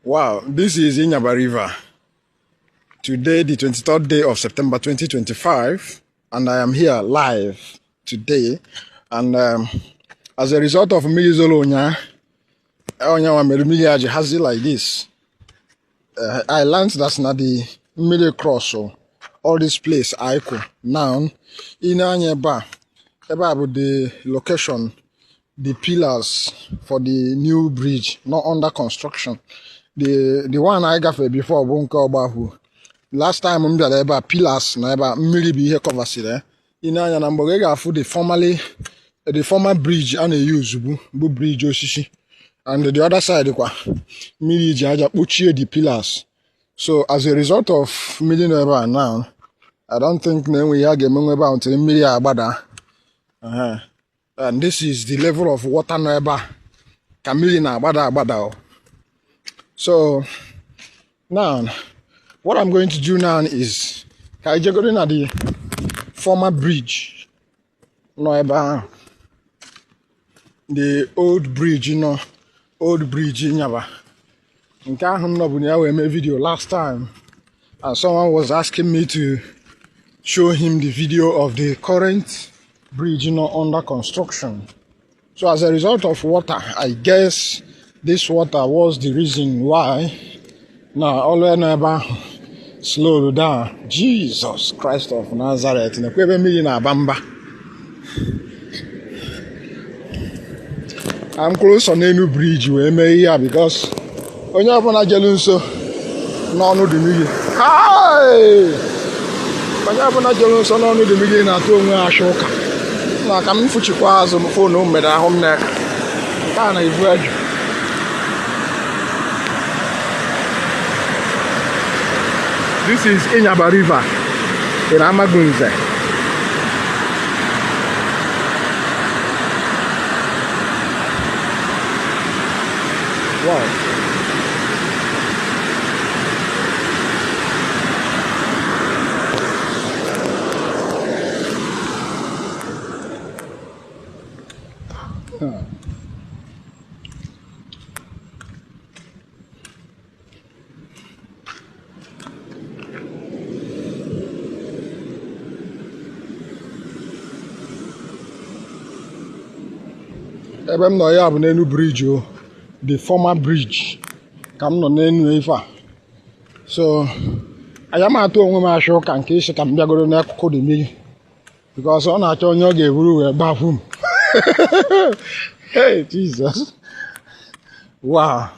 Wow, this is Inyaba River. Today, the 23rd day of September 2025, and I am here live today. And as a result of mmiri zoro ụnyaa, onye mere mmiri a ji hazi like this. I learned that na the mmiri cross so all this place I now ị na-anya ebe a, ebe a bụ the location, the pillars for the new bridge not under construction. The one I gafere before bụ nke ọgbahụ. Last time m bịara ebe a, pillars na ebe a mmiri bụ ihe coversịrị ya. Ị na-anya na mgbe ị ga-afụ the former bridge a na-eyuzu bụ bridge osisi, and the other side kwa mmiri ji aja kpochie the pillars. So as a result of mmiri nọ ebe a now, I don't think na enwe ihe a ga-emenwe ebe ahụ until mmiri a agbada. And this is the level of water nọ ebe a ka mmiri na-agbada agbada o. So now what I'm going to do now is ka anyị jegoro na the former bridge nọ ebe ahụ, the old bridge nọ, old bridge Inyaba nke ahụ m nọbụ na ya wee mee video last time, and someone was asking me to show him the video of the current bridge nọ under construction. So as a result of water, I guess this water was the reason why na ọlụ nọ ebe ahụ slowed down. Jesus Christ of Nazareth, nekwa ebe mmiri na-aba mba. I'm kwụrụ sọ n'elu bridge wee mee ihe a because onye ọbụla jelu nso n'ọnụ dị mmiri, Hai! Onye ọbụla jelu nso n'ọnụ dị mmiri na-atụ onwe ya ashị ụka na ka m fụchikwa azụ m phone m mere ahụ m n'aka nke a na-ebu eju. This is Inyaba River in Amagunze. Wow. Ebe m nọ ya bụ n'elu bridge o, the former bridge ka m nọ n'elu ife a. So anya m atụ onwe m ashị ụka nke isi ka m bịagoro n'akụkụ dị mmiri because ọ na-achọ onye ọ ga-eburu wee gbapụ m. Hey Jesus, wow.